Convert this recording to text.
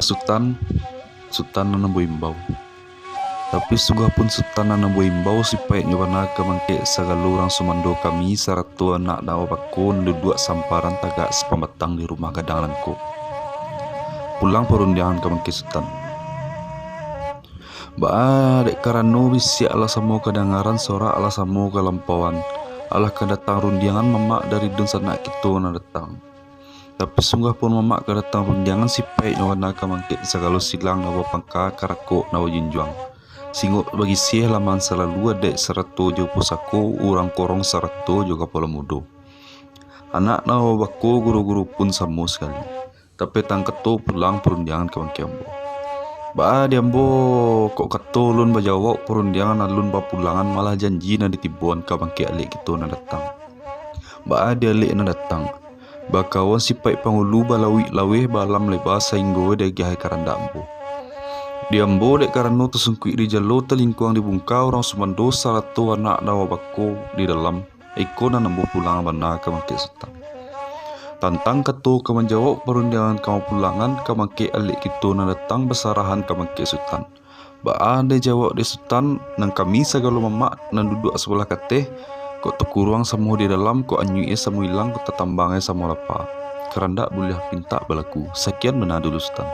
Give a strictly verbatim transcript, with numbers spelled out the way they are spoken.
Sutan, Sutan nan ambo imbau. Tapi sungguahpun Sutan nan ambo imbau, sipaiknyo bana ka mangkek sagalo urang sumando kami, sarato anak nan bako nan duduak samparan tagak sapambatang di rumah gadang nan ko. Pulang parundiangan ka mangkek Sutan. Baa, dek karano bisiak alah samo kadangaran, sorak alah samo kalampauan, alah ka datang rundiangan mamak dari dunsanak kito nan datang. Tapi sungguahpun mamak ka datang rundiangan, sipaiknyo bana ka mangkek sagalo silang nan bapangka, karakok nan bajunjuang. Singok bagisiah laman salalu adaik sarato jo pusako, urang korong sarato jo kapalo mudo. Anak nan bako guru-guru pun samo sakali. Tapi tang kato pulang parundiangan ka mangkek ambo. Baa di ambo, kok kato ulun bajawok parundiangan alun bapulangan, malah janji nan ditiboan ka mangkek alek kito nan datang. Baa di alek nan datang, bakawan sipaik pangulu balauik laweh, baalam leba sainggo diagiah karandak ambo. Di ambo dek karano tasungkuik di jalo, talingkuang di bungka urang sumando sarato anak nan bako di dalam, iko nan ambo pulang bana ka mangkek Sutan. Tantang kato ka manjawok parundiangan ka mapulangan ka mangkek alek kito nan datang basarahan ka mangkek Sutan. Baa dek jawok dek Sutan, nan kami sagalo mamak nan duduak sabalah kateh, kok takuruang samo di dalam, kok anyuik e samo ilang, kok tatambang e samo lapa. Karandak buliah pintak balaku. Sakian bana dulu Sutan.